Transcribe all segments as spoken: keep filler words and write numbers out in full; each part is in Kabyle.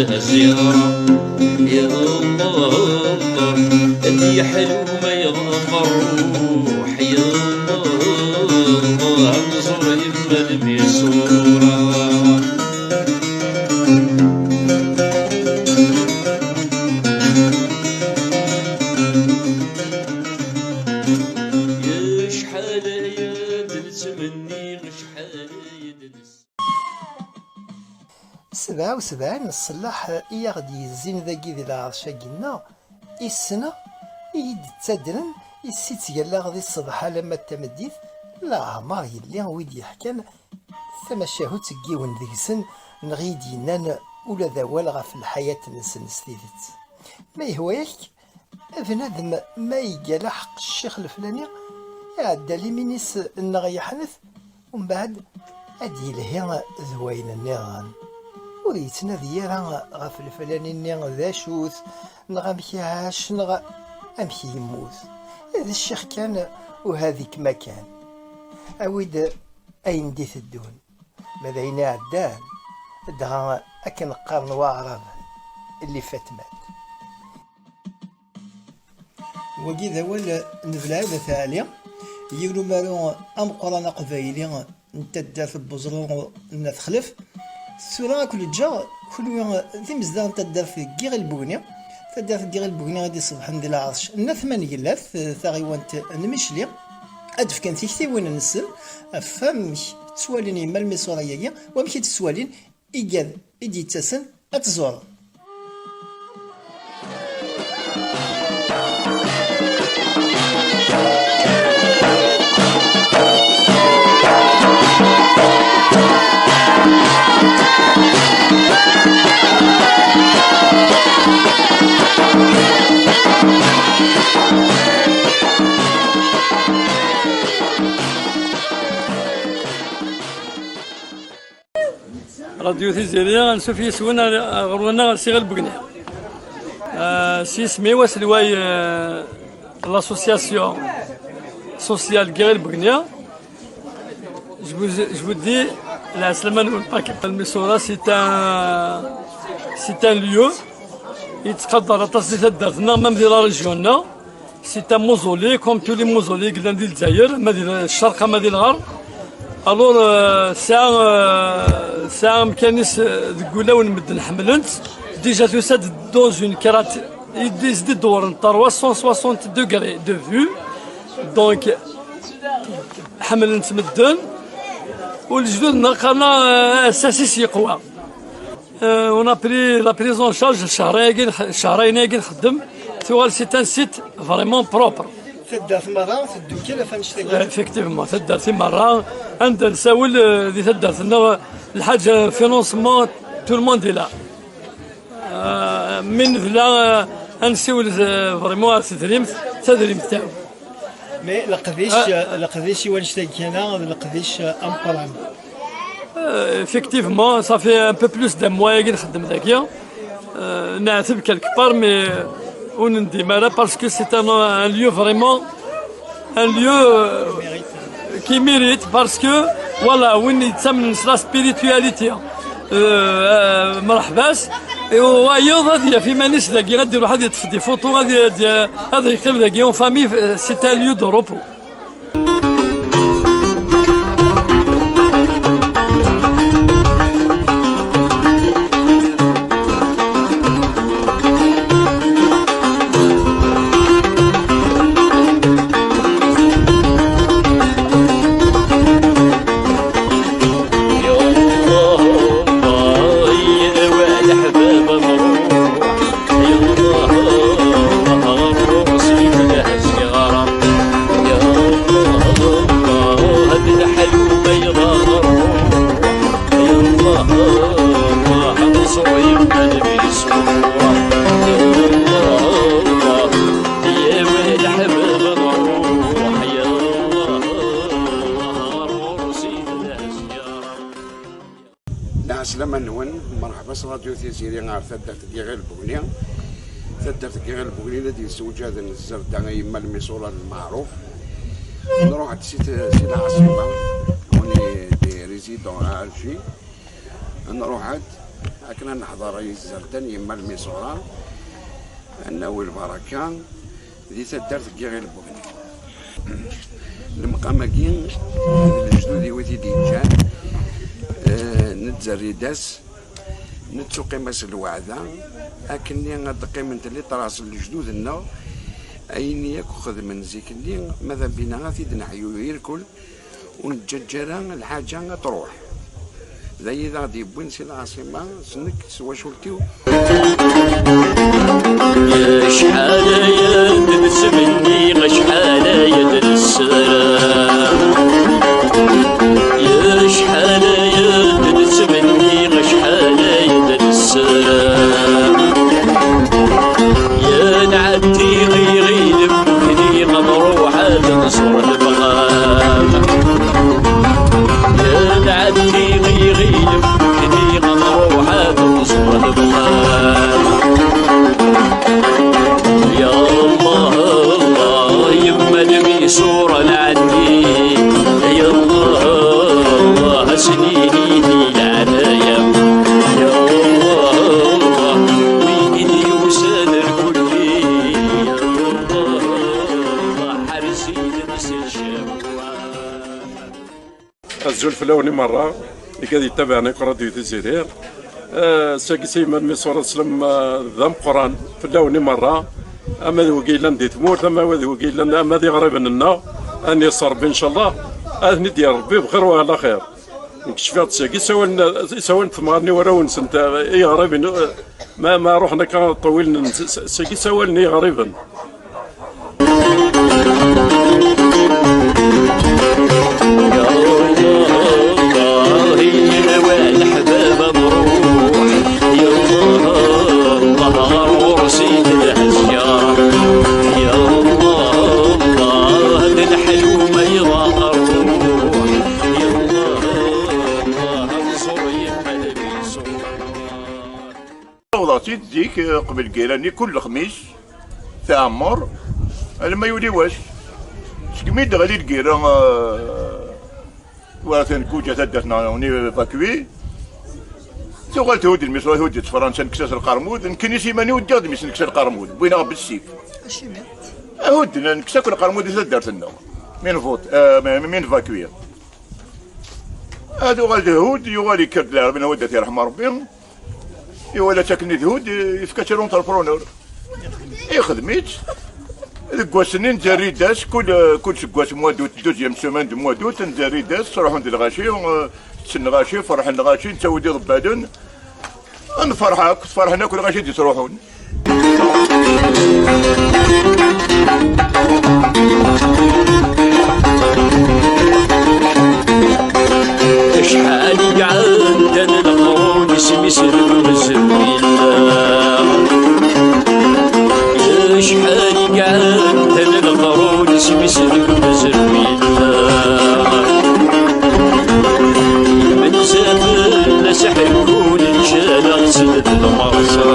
Ziɣ, ya Allah, Allah, ad yeḥlu ma yeḍlem ṛṛuḥ, ya Allah, Allah, ad nẓer yemma lmisura. Acḥal aya d-nettmenni, acḥal aya d-ness- Sebɛa u sebɛin ṣṣellaḥ i aɣ-d-yezzin dagi di lɛerc-agi-nneɣ, i ssneɣ, i yi-d-ttadren, i s-ittgallaɣ di ṣṣbeḥ alamma d tameddit, leɛmer yelli wi d-yeḥkan tamacahut n yiwen deg-sen, neɣ i yi-d-yennan ula d awal ɣef lḥayat-nsen s tidet. Ma yehwa-yak, Bnadem ma iga laḥeqq ccix leflani, iɛedda limin-is neɣ yeḥnet, umbeɛd ad d-yelhi d wayen nniḍen. Ur yettnadi ara ɣef leflani-nni d acu-t, neɣ amek iɛac, neɣ amek yemmut. D ccix kan, uhadik ma kan. Awi-d ayen d-iteddun, ma d ayen iɛeddan, dɣa akken qqaren waɛraben, اللي فات مات. Wagi d awal n Belɛid At Ɛli, yiwen umaru ameqqran aqbayli n taddart n Weẓru n At Xlef. Tura ad ken-ǧǧeɣ, kunwi d imezdaɣ n taddart n Yiɣil Bugni. Taddart n Yiɣil Bugni i d-iṣebḥen di lɛerc n At Mangellat, taɣiwant n Micli. Ad d-fken tiktiwin-nsen ɣef wamek ttwalin yemma lmisura-agi, wamek i tt-ttwalin igad i d-yettasen ad tt-ẓuren. Radio Tiziri, ansuf yis-wen ar, ɣer-wenneɣ ar Siɣil Begni. Euh, s yisem-iw aselway, euh, l'association sociale Gueril Begni. Je vous, je vous dis, lɛeslama-nwen, Paquet Misura, c'est un, c'est un lieu yettqadar aṭas di taddart-nneɣ, même di la région-nneɣ. C'est un mausolée, comme tous les mausolées i yellan di Lezzayer, ma di ccerq, ma di lɣerb. Alors, euh, tesɛa, euh, tesɛa amkan-is, euh, deg wulawen n medden ḥemmlen-tt. Déjà tusa-d dans une carte, i d-, i s-d-idewwren trois cent soixante degrés de vue. Donc, ḥemmlen-tt medden. U lejdud-nneɣ qqaren, euh, asas-is yeqwa. Euh, on a pris la prise en charge, cehrayen-agi nx-, cehrayen-agi nxeddem, tuɣal c'est un site vraiment propre. Taddart merra teddukel ɣef annect-agi. Effectivement, taddart merra, anda nessawel, euh, di taddart-nneɣ, lḥaǧa, financement, tout le monde est là. Euh, mi nebla, euh, ad nessiwel, euh, vraiment ar tedrimt, tadrimt-a. Mais leqdic, euh, leqdic i wannect-agi kan, d leqdic, euh, ameqqran. Euh, effectivement, ça fait un peu plus d'un mois i nxeddem dagi. Euh, neɛteb quelque part, mais ur nendim ara parce que c'est un, un lieu vraiment, un lieu, euh, qui mérite parce que, voilà, win yettamnen s la spiritualité, euh, euh, mreḥba-s. Et wayeḍ ad yaf iman-is dagi, ad iruḥ ad yeṭṭef des photos, ad, ad, ad yeqqim dagi en famille, euh, c'est un lieu de repos. Lɛeslama-nwen, merḥba s Radio Tiziri ɣer taddart n Yiɣil Bugni. Taddart n Yiɣil Bugni la d-yessewjaden zzerda i yemma Lmisura Lmeɛruf. Nruḥ-d si t-, si lɛaṣima, on est des résidents à Alger. Nruḥ-d, Akken ad neḥḍer ay izerdan, yemma lmisura, ad nawi lbaraka di taddart n Yiɣil Bugni. Lemqam-agi d lejdud-iw i t-id-yeǧǧan, eh, netzerrid-as, nettuqim-as lweɛda, akkenni ad d-qqiment litras n lejdud-nneɣ, ayen i akk xedmen zik-nni, ma d abina ad t-id-neḥyu irkul, ur neǧǧaǧǧa ara lḥaǧa ad truḥ. D ayen i d aɣ-d-yewwin si lɛaṣima, s nekk, s twacult-iw. Acḥal aya d-nettmenni, acḥal aya d-nessara. Acḥal aya d-nettmenni, acḥal aya d-nessara. Ya nɛeddi Iɣil Bugni, ad nruḥ ad nẓur lebɣa. Ya nɛeddi Iɣil Bugni, ad nruḥ ad nẓur lebɣa. Ya Allah, Allah, yemma lmisura lɛenni. Ya Allah, Allah, asen-ini di leɛnaya. Ya Allah, Allah, wigi d-yusan lkulli. Ya Allah, Allah, ḥerz-iten s ccehwa. Azul fell-awen i merra, i kad yettabaɛen akk Radio Tiziri. Eh, sagi s yiman mi ṣṣura sslam, eh, d ameqqran fell-awen i merra, ama d wigi yellan di tmurt, ama d wigi yellan, ama d iɣriben-nneɣ, ad nyeṣṣer Rebbi, ncallah, ad ten-id-yerr Rebbi bxir wa ɛla xir. Nekk cfiɣ-d sagi sawalen, sawalen temɣar-nni warraw-nsent, eh, iɣriben, eh, ma, ma ruḥen akka ṭṭawilen, s-, s-, sagi sawalen iɣriben. Awḍeɣ-tt-id zik, eh, qbel lgirra-nni, kul lexmis, tɛemmer, alamma yuli wass. Segmi d-teɣli lgirra, eh, war tankuǧa taddart-nneɣ, on est évacué. Tuɣal thudd lmisra, thudd-itt Fransa, nekkes-as lqermud, nekkini s iman-iw ddiɣ-d mi s-nekkes lqermud, wwin-aɣ bessif. Acimi? Hudden, nekkes akk lqermud di taddart-nneɣ. Mi nvuṭ, eh, mi, mi nevacué. Ad uɣal d Hud, yuɣal yekker-d Lɛerbi n wadda t-yerḥem Rebbi. Iwala-tt akken d Hud, yefka-tt i l'entrepreneur. Ixdem-itt. Deg wass-nni nzerri-d-as, kul, kul seg wass mois d'août, deuxième semaine de mois d'août, nzerri-d-as, ttruḥun-d lɣaci, eh, tetten lɣaci, ferḥen lɣaci, nettawi-d iḍebbalen. Ad nferḥ akk, ferḥen akk lɣaci d-ittruḥun. Acḥal i iɛeddan leqrun, isem-is deg umezruy yella. Acḥal i iɛeddan leqrun, isem-is deg umezruy yella. Menza fell-as ḥekkun, ččan-aɣ-tt-id d lmerẓa.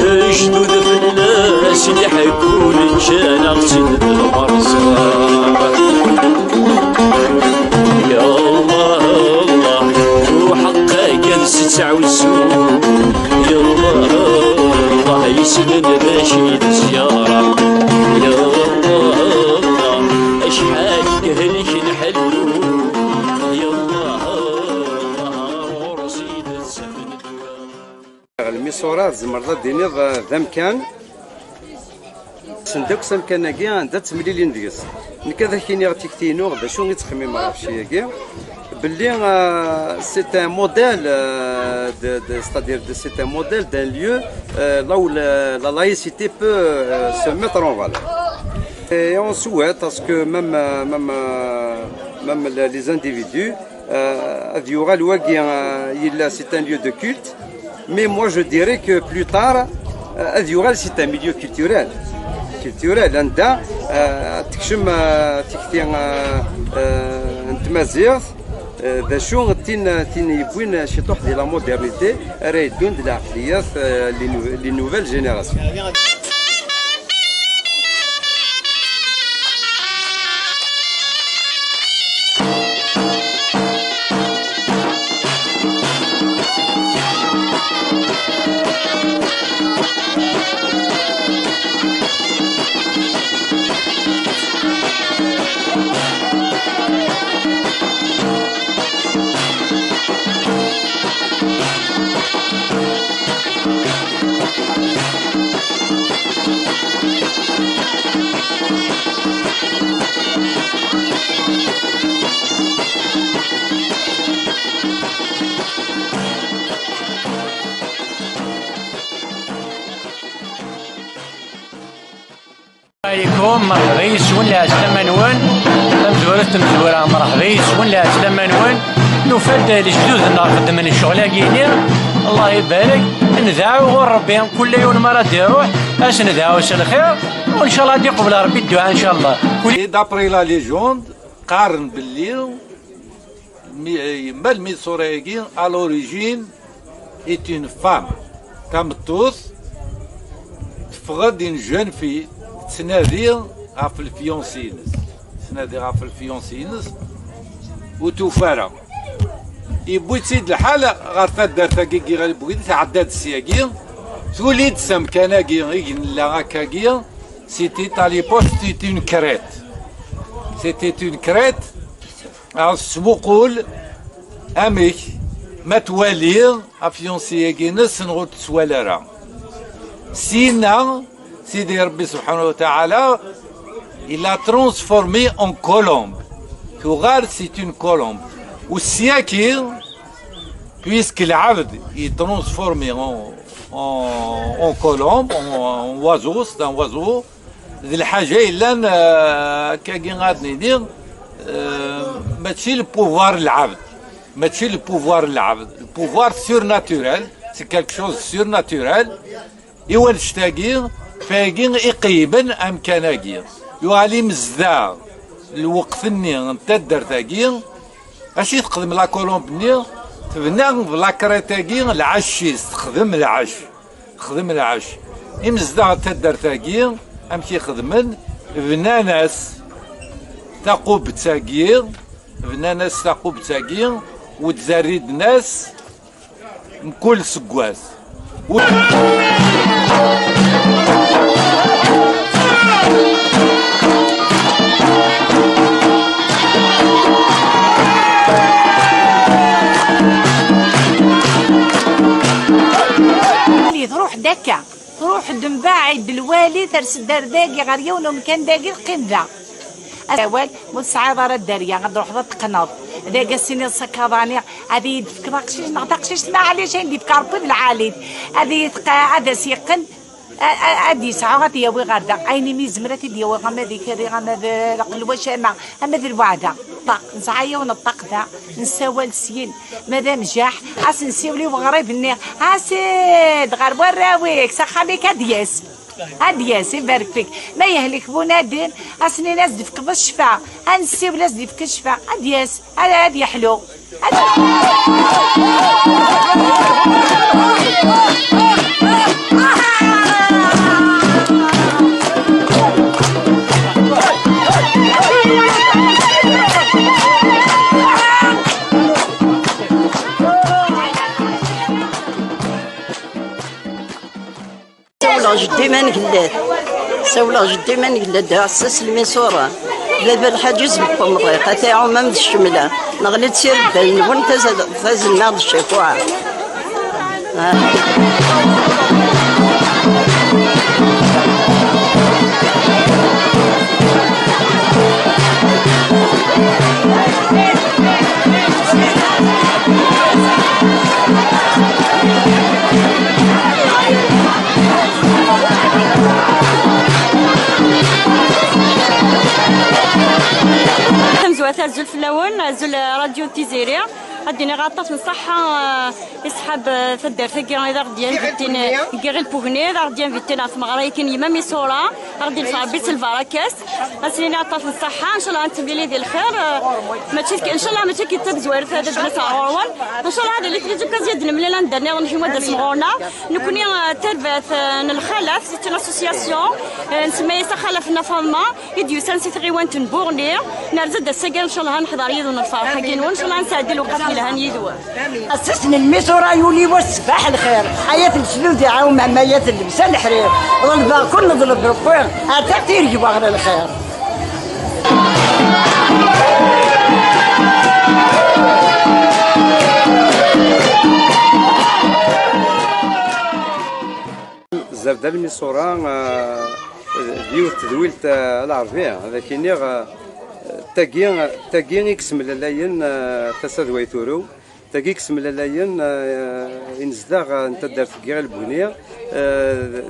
Lejdud fell-as i d-ḥekkun, ččan-aɣ-tt-id d lmerẓa. Ya Allah, Allah, ruḥeɣ kan s ttɛuzzu. Ya Allah, Allah, yessnen d acu i d zzyara. Ya Allah, Allah, acḥal i ihelken ḥellu. Ya Allah, Allah, ɣur-s i d-ttefn ddwa. Lmisura, tzemreḍ ad d-tiniḍ, eh, d amkan. Send akk s amkan-agi anda ttemlilin deg-s. Nekk ad ak-iniɣ tikti-inu, d acu i ttxemmimeɣ ɣef cci-agi. Belli, euh, c'est un modèle, euh, de, de, c'est-à-dire de, c'est un modèle d'un lieu, euh, là où le, la laïcité peut, euh, se mettre en valeur. Et on souhaite à ce que même, euh, même, euh, même les, les individus, euh, ad yuɣal wagi, euh, yella, c'est un lieu de culte, mais moi je dirais que plus tard, euh, ad yuɣal c'est un milieu culturel. Culturel, anda, euh, ad tekcem, euh, tikti, euh, euh, n tmaziɣt, euh, d acu tin, tin yewwin ciṭuḥ di la modernité, ara yeddun d lɛeqliyat, euh, les nou-, les nouvelles générations. Alaykum, merḥba yes-wen, lɛeslama-nwen. Tamezwarut, tamezwara, merḥba yes-wen, lɛeslama-nwen. Nufa-d lejdud-nneɣ xeddmen ccɣel-agi-nni. Allah ibarek. Ndɛu ɣur Rebbi, kul yiwen mi ara d-iruḥ, ad s-ndɛu s lxir. U ncallah ad iqbel Rebbi dduɛa, ncallah. Et d'après la légende, qqaren belli mi-, yemma Lmisura-agi, à l'origine, est une femme. Tameṭṭut, teffeɣ-d une jeune fille, tettnadi ɣef lfiancé-ines. Tettnadi ɣef lfiancé-ines, ur tufi ara. Yewwi-tt-id lḥal ɣer taddart-agi n Yiɣil Bugdi, tɛedda-d syagi, tuli-d s amkan-agi i nella akkagi. C'était à l'époque, c'était une crête. C'était une crête. Alors, tettmuqul amek ma twali afiancé-agi-ines neɣ ur tettwali ara. Syenna, Sidi Rebbi subḥanahu wa taɛala, il l'a transformée en colombe. Tuɣal, c'est une colombe. U syagi, puisque lɛebd est transformé en, en, en colombe, en, en oiseau, c'est un oiseau, d lḥaǧa yellan, euh, akkagi ad nini, euh, mačči le pouvoir n lɛebd, mačči le pouvoir n lɛebd, le pouvoir surnaturel, c'est quelque chose de surnaturel. I wannect-agi, fagi i qeyymen amkan-agi. Yuɣal imezdaɣ lweqt-nni n taddart-agi, acu i texdem la colombe-nni? Tebna la crête-agi lɛecc-is, texdem lɛecc. Xdem lɛecc. Imezdaɣ n taddart-agi, amek i xedmen? Bnan-as taqubbet-agi, bnan-as taqubbet-agi, u ttzerriden-as mkul seggas. U- Truḥ-d akka, truḥ-d mbaɛid lwali, ters-d ar dagi, ɣer yiwen umkan dagi, teqqim da. Awal, ur tesɛiḍ ara dderya, ad truḥeḍ ad teqqneḍ. Dagi ad s-tiniḍ s akaḍani, ad iyi-d-tefkeḍ aqcic neɣ taqcict, maɛlic, ayen d-yefka Rebbi d lɛali-t. Ad iyi-tq-, ad as-yeqqen, a-, a-, ad yesɛu, ad t-yawi ɣer da. Ayen imi yezmer ad t-id-yawi, ama d ikerri, ama d lqelwac, ama, ama d lweɛda. Ṭṭaq, nesɛa yiwen ṭṭaq da, nessawal syin. Ma d amjaḥ, ad s-nsiwel i weɣrib-nni. A Sid, ɣer warraw-ik, s axxam-ik ad d-yas. Ad d-yas, ibarek fik. Ma yehlek bunadem, ad s-nini ad s-d-tefkeḍ ccfa. Ad nessiwel ad s-d-yefk ccfa. Ad d-yas, ad, ad yeḥlu. Ad Sawleɣ jeddi Mangellat. Sawleɣ jeddi Mangellat, d aɛessas Lmisura. Baba Lḥaǧ Zebqumḍiq, ata iɛumam d ccemla. Neɣli-d s irebbal-nwen, taz-, tazen-aɣ-d ccakula. Ah. Tamezwarut, azul fell-awen, azul, eh, Radio Tiziri. Ad d-iniɣ aṭas n ṣṣeḥḥa, eh, i ṣṣḥab, eh, taddart-agi i d aɣ-d-yanvitin, eh, deg Yiɣil Bugni, i d aɣ-d-yanvitin ɣer tmeɣra-agi n Yemma Misura. Ad aɣ-d-yelḥeq Rebbi s lbaraka-s. Ad s-nini aṭas n ṣṣeḥḥa, ncallah ad nettemlili di lxir. Eh, mačči d-, ncallah mačči d tamezwarut ad d-nas ɣer ɣur-wen. Ncallah ad yili tliǧi okazya ad nemlil anda nniḍen, kima ad d-asem ɣur-neɣ. Nekni, eh, tarbaɛt, eh, n lxalat, c'est une association, eh, nsemma-yas Axalaf Nna Faḍma, i d-yusan si tɣiwant n Buɣni. Nerza-d ass-agi, ncallah ad neḥḍer yid-wen lferḥ-agi-nwen, ncallah ad nesɛeddi lewqat yelhan yid-wen. Ass-is n lmis ur yuli wass ṣṣbaḥ lxir. Ay at leslud iɛawem am ay at llebsa leḥrir. Ḍelbeɣ-ken neḍleb Rebbi, ar tiɣ tirgwa ɣer lxir. Zerda Lmisura, eh, d yiwet tedwilt, eh, a Lɛerbi, ad ak-iniɣ, eh, tagi, tagi i yesemlalayen, eh, tasa d way turew. Tagi i yesemlalayen, eh, inezdaɣ n taddart n Yiɣil Bugni, eh,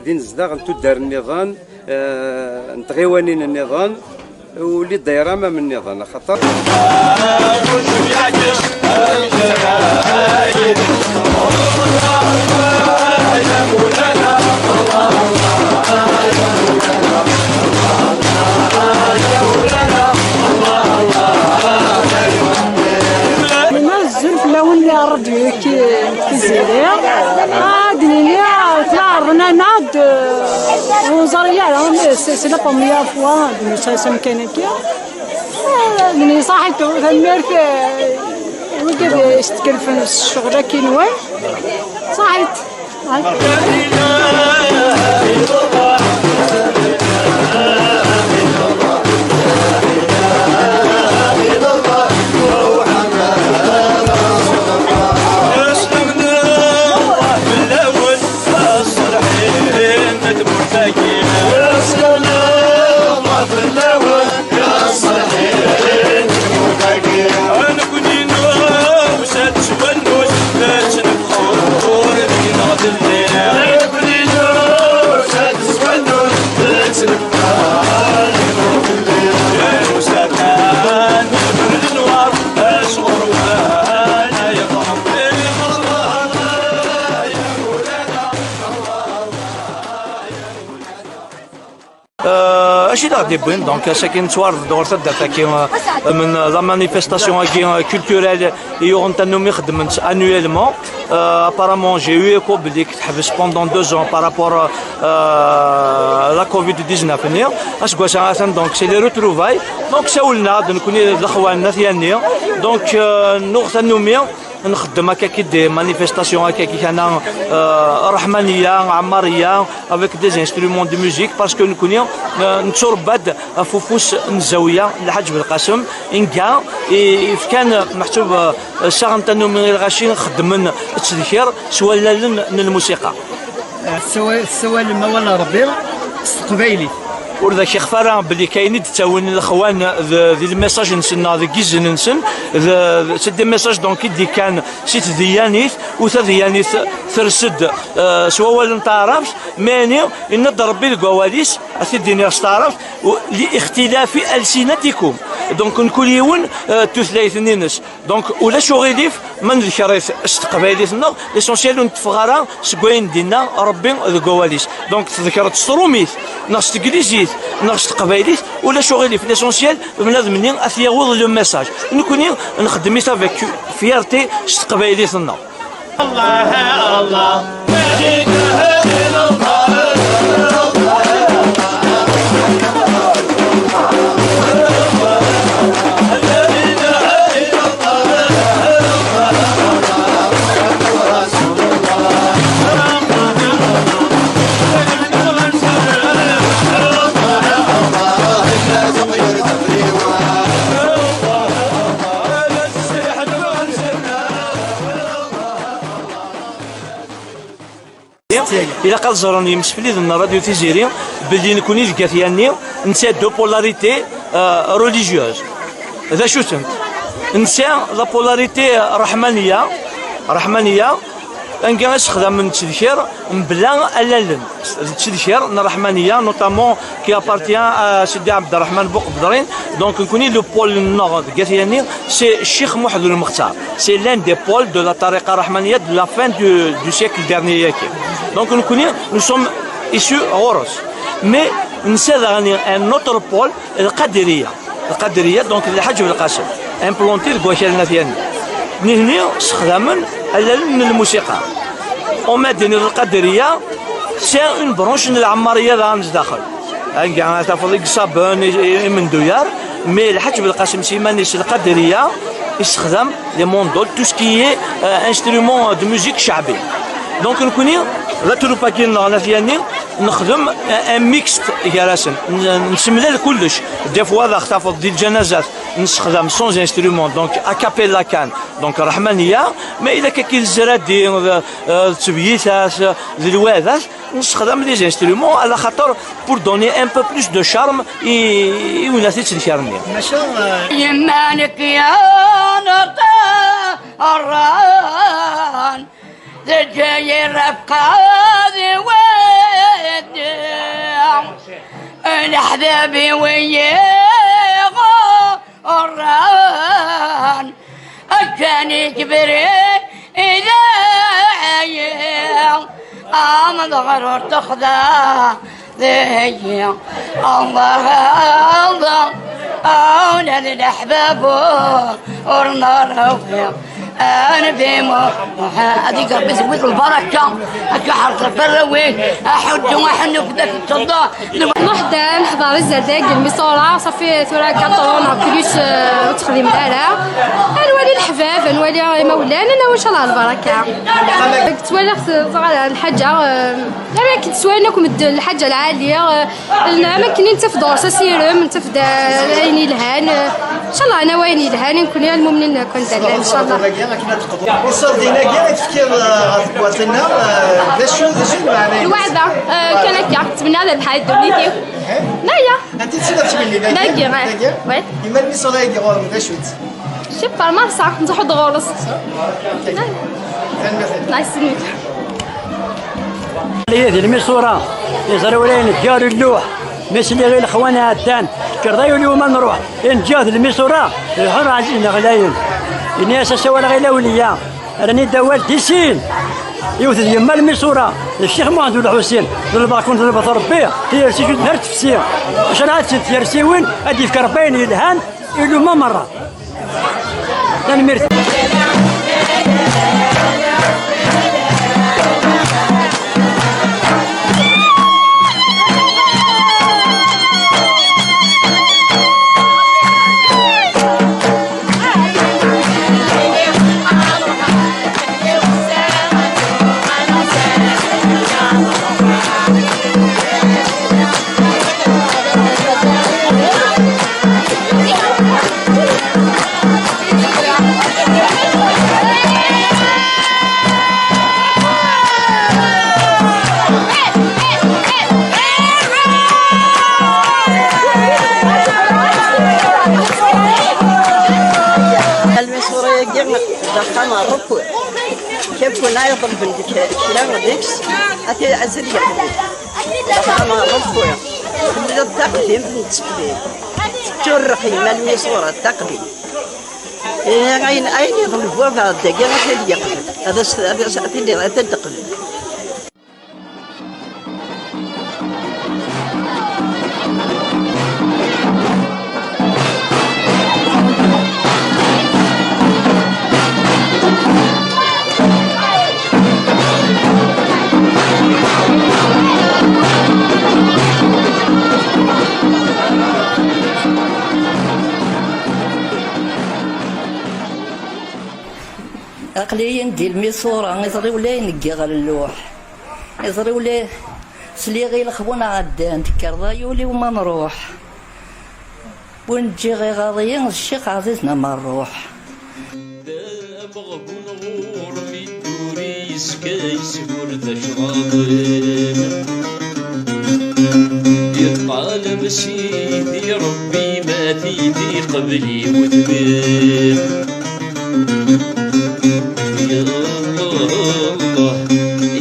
d inezdaɣ n tuddar nniḍen, eh, n tɣiwanin nniḍen, u li ddayra ma nniḍen, axaṭer. Azul fell-awen, a ṛṛadyu-agi n Tiziri. Ad d-nini, tla rnan-aɣ-d, ur neẓri ara, c'est, c'est la première fois d-nusa s amkan-agi. Ad d-nini ṣaḥit, tanemmirt, eh, i wigad i s-tkelfen s ccɣel-agi-nwen. Ṣaḥit. Euh, acu i d aɣ-d-iwwin, donc, ass-agi nettwarḍ-d ɣer taddart-agi, euh, من la manifestation-agi, euh, culturelle i yuɣen tannumi xeddmen-tt annuellement. Euh, apparemment, j'ai eu écho belli teḥbes pendant deux ans par rapport, euh, à la covid dix-neuf-nni. Aseggas-a atan, donc, c'est les retrouvailles. Donc, sawlen-aɣ-d nekkni d lexwan n At Yanni. Donc, euh, nuɣ tannumi nxeddem akkagi des manifestations akkagi kana, euh, ṛṛeḥmaniya, ɛemmariya, avec des instruments de musique, parce que nekkni, euh, netturebba-d ɣef ufus n zawiya n Lḥaǧ Belqasem, nga i, yefkan meḥsub, euh, ssaɣen tannumi i lɣaci xeddmen ttedkir s wallalen n lmusiqa. Tessawal-, tessawalem awal n Ṛebbi s teqbaylit. Ur d ak-ixfa ara belli kayen i d-ttawin lexwan d, di lmessage-nsen neɣ deg izen-nsen, d, d, c'est des messages donc i d-ikkan si tdeyyanit, u tadeyyanit ters-d, euh, s wawal n taɛrabt, mais yani, yenna-d Ṛebbi deg wawal-is, ad t-id-iniɣ s taɛrabt, u-, li ixtilafi alsinatikum. Donc, mkul yiwen, euh, d tutlayt-nni-ines. Donc, ulac uɣilif ma nedker-it s teqbaylit-nneɣ, l'essentiel ur netteffeɣ ara seg wayen d-inna Ṛebbi deg wawal-is. Donc, tḍekker-d s tṛumit, neɣ s teglizit, neɣ s teqbaylit, ulac uɣilif, l'essentiel, bnadem-nni ad t-yaweḍ le message. Nekkni nxeddem-it avec fierté s teqbaylit-nneɣ. Ilaq ad ẓren yimsefliden n Radio Tiziri belli nekkni deg At Yanni nesɛa deux polarités, euh, religieuses. D acu-tent? Nesɛa la polarité ṛṛeḥmaniya, ṛṛeḥmaniya, anga i sexdamen ttedkir mebla allalen. D ttedkir n ṛṛeḥmaniya, notamment qui appartient à Sidi Ɛebderreḥman Buqebḍrin. Donc, nekkni le pôle-nneɣ deg At Yanni, c'est Ccix Muḥend Ulmextar. C'est l'un des pôles de la tariqa rahmaniya de la fin du, du siècle dernier-agi. Donc, nekkni, nous sommes issus ɣur-s. Mais nesɛa daɣen un autre pôle, Lqadiriya. Lqadiriya, donc, d Lḥaǧ Belqasem, implanté deg wakal n At Yanni. Nitni ssexdamen allalen n lmusiqa. On m'a dit Lqadiriya, c'est une branche n lɛemmariya daɣen zdaxel. Anga ara tafeḍ igeṣṣaben, i-, i-, imenduyar, mais Lḥaǧ Belqasem s yiman-is Lqadiriya, yessexdam les mandoles, tout ce qui est, euh, instrument de musique ceɛbi. Donc, nekkni, la troupe-agi-nneɣ n At Yanni, nexdem un, un mixte gar-asen. N-, nessemlal kullec. Des fois, ad aɣ-tafeḍ di lǧanazat, nessexdam sans instrument, donc a cappella kan. Donc, ṛṛeḥmaniya, ma yella akka d zzradi, d, d tebyitat, d lwadat, nessexdam les instruments, ala xaṭer pour donner un peu plus de charme i, i win ara t-ittdekren-nni. Maca, euh, Yemma-nek ya Nurta, Rran teǧǧa-yi rrefqa di wadda, leḥbab-iw iɣurran, akken ikber i dayi, am ḍɣer ur texḍa. Dagi, Allah, Allah, ula d leḥbab ur nṛewwi. Anbi Muḥ-, ad ig Ṛebbi tewwit lbaraka, ad k-iḥrez ɣef warraw-ik, aḥuddu, aḥennu fdak tteḍḍa. Muḥdan, ḥḍer izerdag, lmiṣura, ṣafi tura kaṭrun, en plus, euh, ur ttxeddimen ara. Ad nwali leḥbab, ad nwali imawlan, ad nawi ncallah lbaraka. Ttwaliɣ-t, ẓer lḥaǧa, euh, Am akken swan akk medden lḥaǧa lɛali, eh, am akken i nettaf ɣur-s asirem, nettaf-d, eh, ayen yelhan, eh, ncallah, ad nawi ayen yelhan, i nekni lmumnin akk anda llan, ncallah. Uṣurdin-agi i tefkiḍ, eh, ɣer tewwurt-nneɣ, eh, d acu, d acu i d lmeɛna-ines? Lweɛda, eh, kan akka, ttmenniɣ ad rbeḥ ddunit-iw. Naya. Anti i d-tt-id tmenni dagi? Dagi, eh. Dagi? Oui. Imal mi ṣṣura-agi ɣur-m, d acu-tt? Super, ma nṣaḥ, nṣaḥ-d ɣur-s. Tanemmirt. Nice to meet you. Ihi di lmisura, iẓri ula yenǧer lluḥ, mi sliɣ i lexwan ɛeddan, tekkreḍ ay ul-iw ma nruḥ, yenǧer di lmisura, lḥur ɛzizen ɣlayen. Ini-as asawal ɣer lawliya, rran-iyi-d awal di sin. Yiwet d yemma lmisura, d Ccix Muḥend Ulḥusin, d lbarkun d lbat Rebbi, tiyersi ju d ar tefsi. Acu ara ad tent tyersiwin, ad d-yefk Rebbi ayen yelhan, i luma merra. Tanemmirt. Lmisura-agi d axxam n Ṛebbi. Kifkif ay iḍelben deg kra deg-s, ad t-, ad t-id-yeqbel. Axxam n Ṛebbi. Telliḍ d taqdimt n tteqdim. Tetturrex yemma lmisura d taqdimt. Ihi ayen, ayen iḍleb wabɛed dagi ad t-id-yeqbel. Ad as-, ad as-, ad t-id-, ad t-id-teqbel. Aql-iyi-n di lmisura, iẓri ula i neggi ɣer lluḥ. Iẓri ula sliɣ i lexwan ɛeddan, tekkreḍ ay ul-iw ma nruḥ. Win ǧǧiɣ iɣaḍ-iyi d Ccix Ɛzizen Amerruḥ. D ameɣbun ɣur-m idduri yezga yesgur d acraḍen. Yeṭṭaleb Sidi Ṛebbi ma t-id-iqbel i wudem-im. Ya Allah, Allah,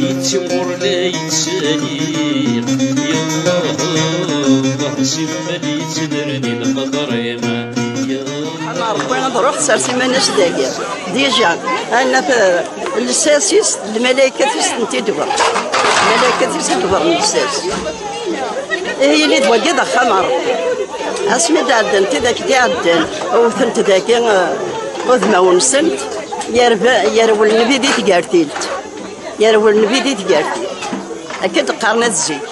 ittimur la yettsali. Ya Allah, Allah, simmal yettnerni lqader-im. Ya Allah. Ṛebbi ad ruḥ tsers iman-is dagi. Déjà, anna t-, lsas-is, lmalaykat-is tent-id-ḍer. Lmalaykat-is id-ḍer lsas. Ihi yili-d wagi d axxam n Ṛebbi. Asmi d-ɛeddan tidak d-iɛeddan, wwten-t dagi, eh, udmawen-nsent, yerbe-, yerwel nnbi di tgertilt. Yerwel nnbi di tgertilt. Akka d-qqaren at zik.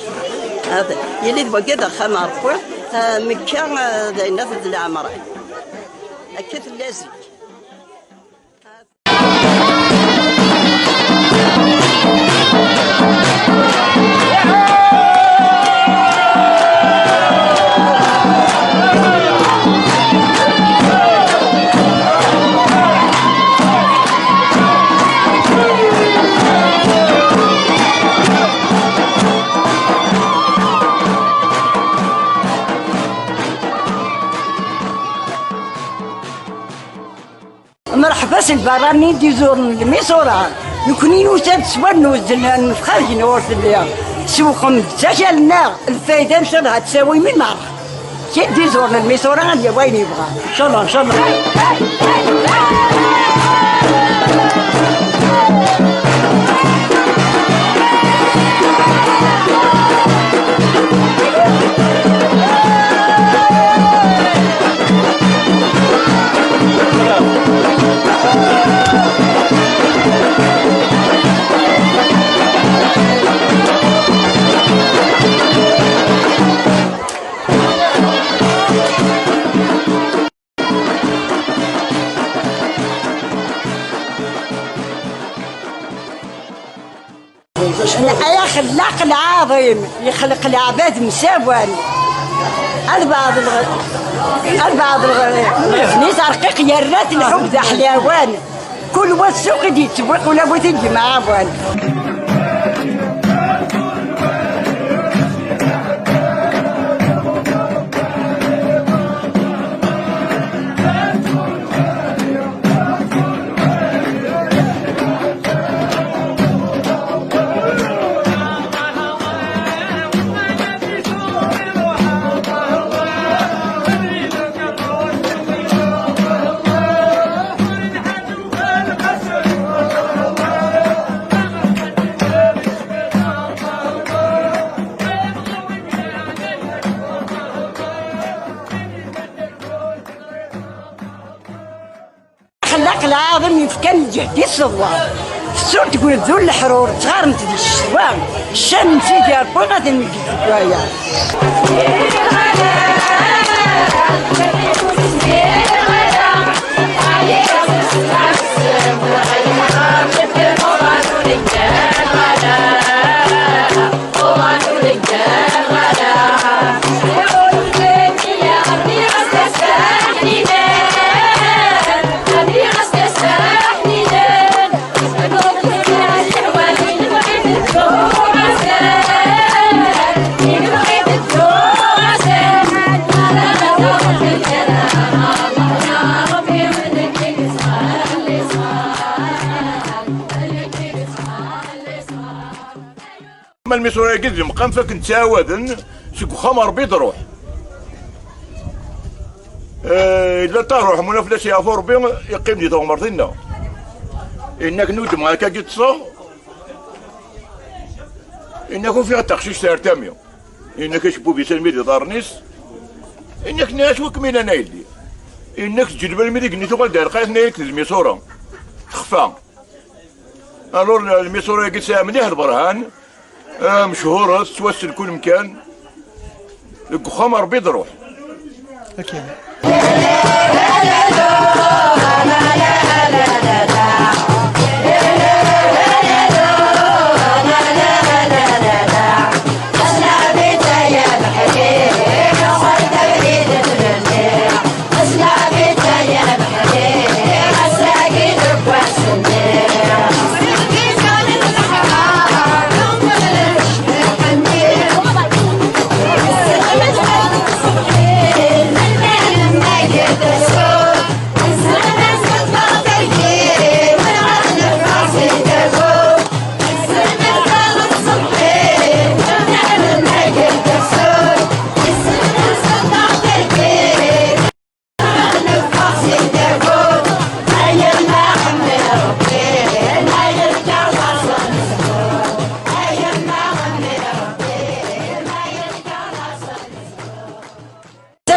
Hada, yili-d wagi d axxam n Ṛebbi, eh, Mekka, eh, d ayen d leɛmer. Akka tella zik. Lbarranin d iẓuren n lmisura, nekni nusa-d s wannuz n lxarǧ n ur telli. Sewqem-d s akal-nneɣ, lfayda ncalleh ad tawim i merra. Kid d iẓuren n lmisura ad yawi ayen yebɣa. Ncalleh, ncalleh. Ay axellaq lɛaḍim, yexleq leɛbad msawan. Albaɛḍ lɣ-, albaɛḍ lɣ-, nitaq rqiq yerra-t lḥub d aḥlawan. Kul wa ssuq i d-yettewwiq ula bu t-id-yemɛawan. Axellaq lɛaḍim yefkan lǧehd i ṣṣeḍwa. Tessurt deg unebdu n leḥrur, ttɣarent di ccetwa. Ccan n Sidi Ṛebbi ad nmegged deg waya. Ma lmisura-agi d lemqam fakken ttɛawaden seg uxxam Ṛebbi d ṛuḥ. Eh, yella ṭaṛuḥ muna fell-as yeɛfu Ṛebbi, yeqqim di teɣmert-inna. Inna-k nuddem akka agi ṭṭseɣ, inna-k ufiɣ taqcict ar tami. Inna-k acebbub-is almi d iḍarren-is. Inna-k nniɣ-as wi kem-ilan a yelli. Inna-k teǧǧel almi d igenni tuɣal-d ar lqayet, nna-yak d lmisura. Texfa. Alors, lmisura-agi tesɛa mliḥ lberhan, eh, mechuret, tettwassen kul mkan. Deg uxxam Ṛebbi d ṛuḥ. Ok.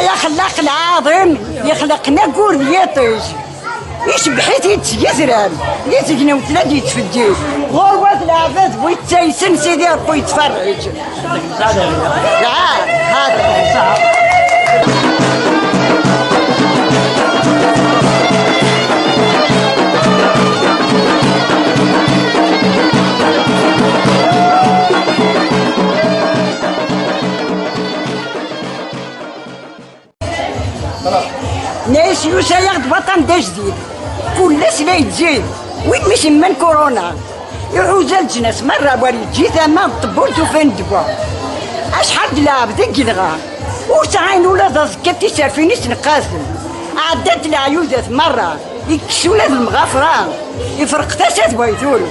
Ay axellaq lɛaḍim, yexleqen aggur d yiṭij. Icebbeḥ-it-id s yitran, di tegnewt la d-yettfeǧǧiǧ. Ɣur-wat leɛbad bu yettaysen, Sidi Ṛebbi yettferriǧ. Ah, hada. Nna-yas yusa-yaɣ-d waṭan d ajdid, kul ass la yettzid, win mi s-imman kuruna. Iḥuza leǧnas merra war yeǧǧi tama n tewwurt ufan ddwa. Acḥal d lɛebd i yenɣa, ur sɛin ula d aẓekka tiserfin-is neqqasen. Ɛeddant leɛyudat merra. Ikkes ula d lemɣafra, ifreq tasa d way turew.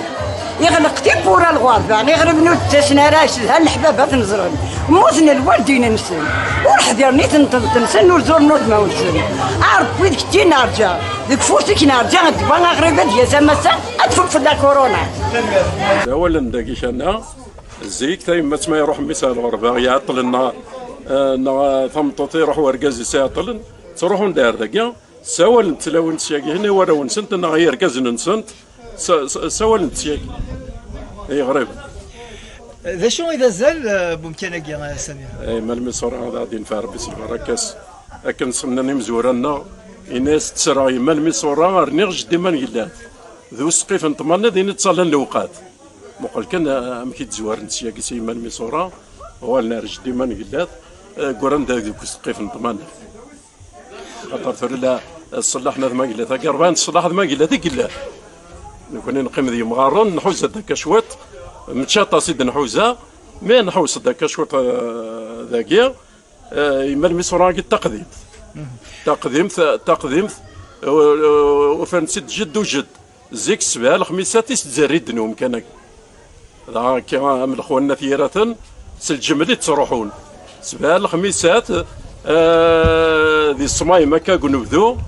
Iɣleq tiwwura n lɣerba, iɣrem ur d-ttasen ara, cedhan leḥbab ad ten-ẓren. Mmuten lwaldin-nsen, ur ḥdiren i tenṭeḍt-nsen, ur zuren udmawen-nsen. A Ṛebbi, deg-k i nerǧa, deg ufus-ik nerǧa ddwa, aɣrib ad d-yas a massa, ad tfuk fell-aɣ kuruna. Awalen dagi kan, zik tayemmat ma iruḥ mmi-s ar lɣerba iɛeṭṭlen, neɣ, eh, neɣ, eh, tameṭṭut iruḥ urgaz-is iɛeṭṭlen, ttruḥun-d ar dagi. Ssawalent tlawin syagi, hinna i warraw-nsent neɣ i yergazen-nsent, s-, s-, ssawalent syagi i iɣriben. D acu i d azal, eh, n wemkan-agi, eh, Samir? Eh, melmi ṣṣura ad aɣ-d-yenfeɛ Rebbi s lbaraka-s. Akken s-nnan imezwura-nneɣ, ini-as ttreɣ i melmi ṣṣura, rniɣ jeddi ma n yellat. D useqqif n ṭmanna din i ttalan lewqat. Muqel kan, eh, amek i d-zwarent syagi s i melmi ṣṣura, uɣalen ar jeddi ma n yellat, eh, ggran deg useqqif n ṭmanna. Xaṭer tura la, ṣṣellaḥ n At Magellat, agi rebɛa n ṣṣellaḥ At Magellat i yellan. Nekni neqqim d yemɣaren, nḥuza-d akka cwiṭ, mačči aṭas i d-nḥuza, mi nḥewṣ-d akka cwiṭ, eh, dagi, eh, imal mi ṣṣura-agi d taqdimt. Taqdimt, taqdimt, eh, ufan-tt-id jedd u jedd. Zik ssbeɛ lexmisat i s-tzerrid n umkan-agi. Dɣa akka am lexwan n At Yiraten, s lǧemel i ttruḥun. Ssbeɛ lexmisat, eh, di ṣṣmayem akka deg unebdu,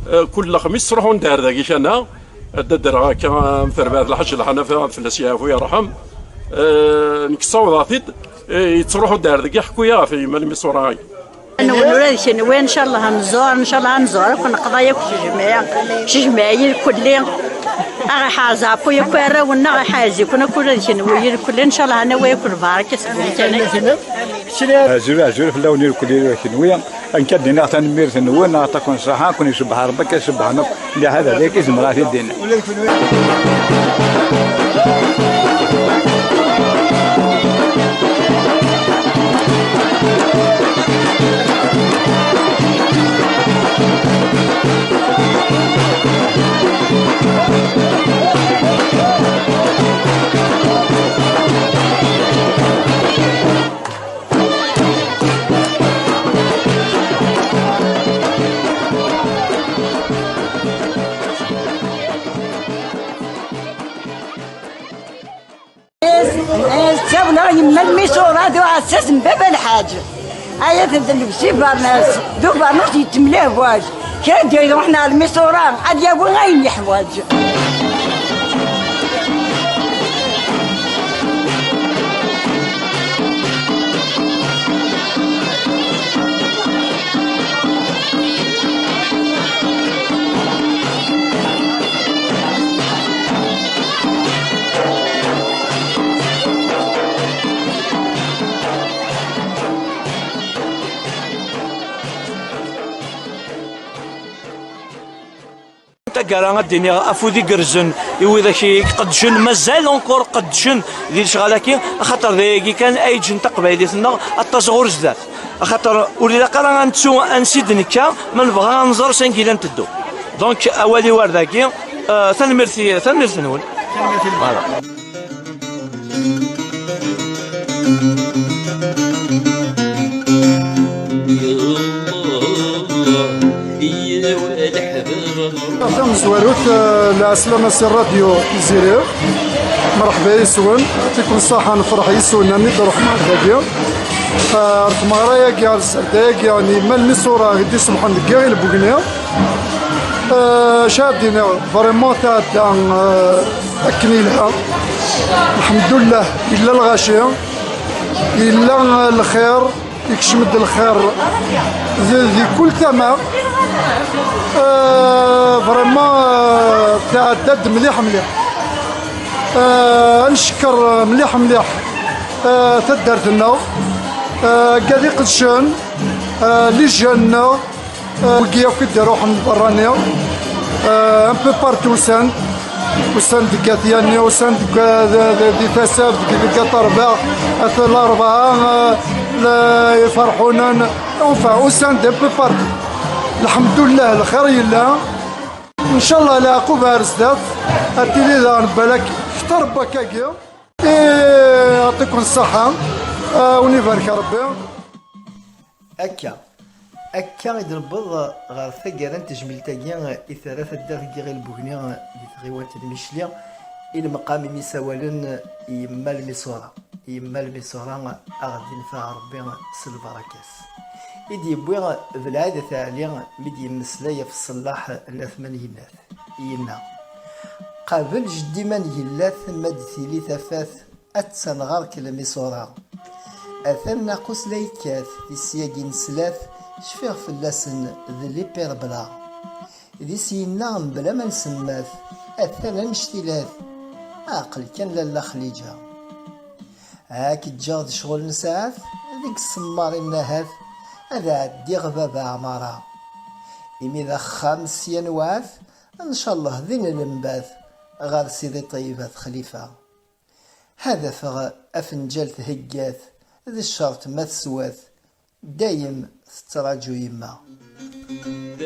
eh, kul lexmis ttruḥun-d ar dagi kana. Ad d-ddreɣ akka am terbaɛt Lḥaǧ Lḥanafi, ad fell-as yeɛfu yerḥem. Eh, nekk ssawḍeɣ-t-id, eh, yettruḥu-d ar dagi, ḥkuya ɣef yimal mi ṣṣura-agi. Nwen ula d kenwi, ncallah ad nẓur, ncallah ad nẓur akk, neqḍa yakk s jmiɛ, s jmiɛ irkelli. Aɣ iḥaz ɛfu yakk arraw-nneɣ, iḥaz-iken akk ula d kenwi irkelli, ncallah ad nawi akk lbaraka seg umkan-agi. Azul, azul fell-awen irkelli ula d kenwi. Akka d-iniɣ tanemmirt-nwen, aṭakun ṣṣaḥa, kun icebbeḥ Rebbi, akka icebbeḥen akk. Liḥala d ayagi i zemreɣ ad t-id-iniɣ. Ttawleɣ yemma-m i ṣṣura d uɛessas n baba lḥaǧ. Aya d lebsi bernas, d ubernuc yettemlehwaǧ. Kra d-iruḥen ar lmiṣura, ad yawi ayen yeḥwaǧ. Taggara ad d-iniɣ afud igerrzen i widak i iqeddcen, mazal encore qeddcen di lecɣal-agi, axaṭer d ayagi kan ay ǧǧen taqbaylit-nneɣ ad taẓ ɣer zdat. Axaṭer ur ilaq ara ad nettu ansi d-nekka ma nebɣa ad nẓer s angi la nteddu. Donc awal-iw ar dagi, euh, tanemmirt i, tanemmirt-nwen. Voilà. Tamezwarut, eh, lɛeslama si rradyu Tiziri. Mṛeḥba yes-wen, ticki ṣṣaḥa, nefṛeḥ yes-wen, armi d-truḥem ɣer dagi. Eh, ar tmeɣra-agi, ar zzerda-agi, n yimal n iṣura i d-iṣebḥen deg Iɣil Bugni. Eh, acu ad d-iniɣ, vraiment tɛedda, eh, akken ilha. Lḥemdullah, yella lɣaci, yella, eh, lxir, ikcem-d lxir di, di kul tama. Eh, vraiment, eh, tɛedda-d mliḥ, mliḥ. Eh, ad ncekker mliḥ, mliḥ, eh, taddart-nneɣ, eh, agad iqedcen, eh, les jeunes-nneɣ, eh, wigi akk i d-iruḥen berrani, eh, un peu partout usan-d, usan-d deg At Yanni, usan-d deg, eh, di, di, di Tasaft, deg, deg At Ṛbiɛ, At Larebɛa, eh, la, Iferḥunen, enfin, usan-d un peu partout. Lḥemdullah, lxir yella. Ncallah leɛquba ar zdat, ad tili daɣen balak kter n wakkagi. Eh, yɛṭiken ṣṣeḥḥa, eh, wen ibarek Ṛebbi. Akka. Akka i d-newweḍ ɣer taggara n tejmilt-agi i terra taddart n Yiɣil Bugni di tɣiwant n Micli, i lemqam i mi sawalen Yemma Lmisura. Yemma Lmisura, a ɣ-d-infeɛ Ṛebbi s lbaraka-s. I d-yewwi Belɛid At Ɛli mi d-yemmeslay ɣef ṣṣellaḥ n At Manyennat, yenna: "Qabel jeddi Manyellat, ma d-tili tafat, attan ɣer-k Lmisura. Atan aqus la yekkat, di syagi neslat, cfiɣ fell-asen d lipirbla. Di syenna mebla ma nsemmat, atan annect-ilat, aql kan lalla Xliǧa. Ad k-ǧǧeɣ d ccɣel n saɛat, deg tsemmarin ahat, ad ɛeddiɣ baba Ɛmara. Imi d axxam sya newɛat, ncallah din lembat ɣer Sidi Ṭeyyibat Xlifa. Ad afeɣ afenǧal theggat, d ccerṭ ma teswat, dayem tettraǧu yemma." D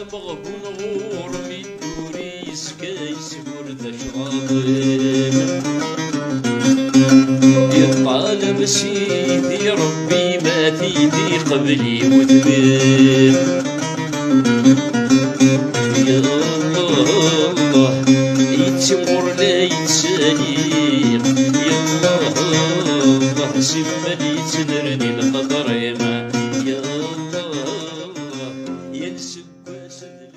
ameɣbun ɣur-m i dduri yeska yesgur d acraḍ. Yeṭṭaleb Sidi Ṛebbi ma t-id-iqbel i wetbir. Ya Allah, Allah, ittimɣur la yettali. Ya Allah, Allah, simmal yettnerni leqder-im. Ya Allah, Allah, yal seg wass d